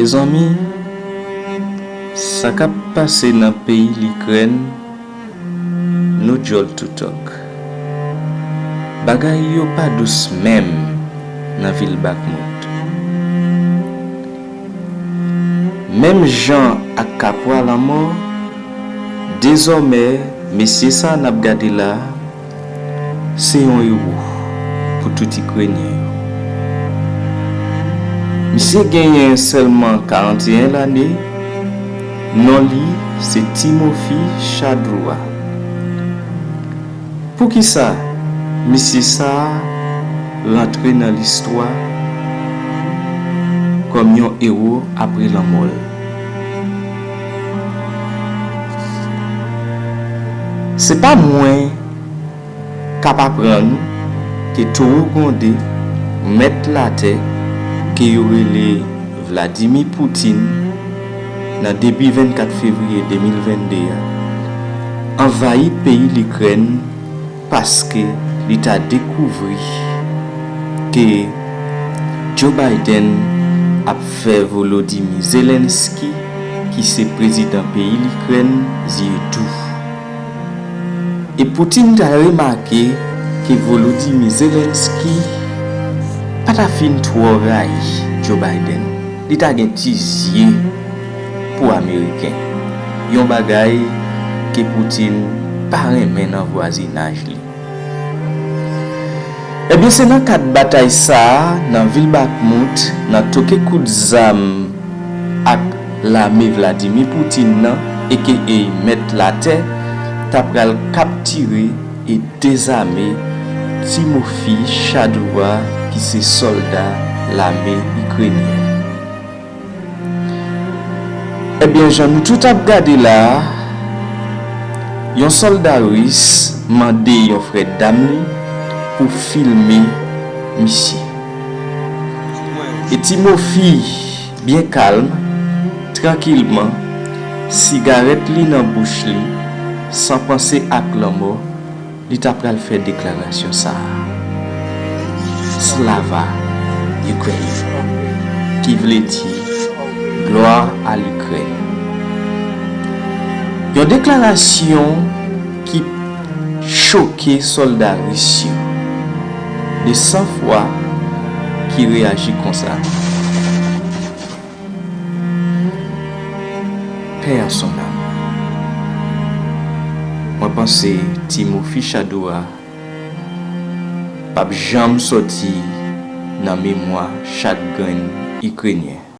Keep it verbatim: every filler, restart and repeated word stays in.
Mezanmi, sa k ap pase nan peyi Likrèn, nou djòl toutòk. Bagay yo pa dous menm nan vil Bakhmut. Menm jan ak kapwa lanmò, dezòmè, mesye sa a n ap gade la a, se yon ewo pou tout Ikrenyen yo. Misye genyen sèlman karanteyen lane, non li se Timothy Shadroua. Poukisa misye sa a rantre nan listwa kòm yon ewo apre lanmò l? Se pa mwen k ap aprann ou ke towo gwonde, mèt latè, ke yo rele Vladimir Putin, nan debi vennkat fevriye de mil vennde a, anvayi peyi Likrèn paske li ta dekouvri ke Joe Biden ap fè Volodymyr Zelensky, ki se prezidan peyi Likrèn, zye dou. E Putin ta remake ke Volodymyr Zelensky pa ta fin twò rayi Joe Biden. Li ta gen ti zye pou Ameriken. Yon bagay ke Putin pa renmen nan vwazinaj li. Ebyen, se nan kad batay sa a, nan vil Bakhmut, nan toke kout zam ak lame Vladimir Putin nan, aka Mèt Latè, ta pral kaptire e dezame Timothy Shadroua, ki se sòlda lame ikrenyen. Ebyen, jan nou tout ap gade la a, yon sòlda ris mande yon frè dam li pou filme misye. E Timothy, byen kalm, trankilman, sigarèt li nan bouch li, san panse ak lanmò, li ta pral fè deklarasyon sa a: Slava Ukraini, ki vle di Gloire à l'Ukraine. Yon deklarasyon ki choke sòlda ris yo de san fwa ki reyaji konsa. Paix à son âme. Mwen panse Timothy Shadroua p ap janm sòti nan memwa chak grenn Ikrenyen.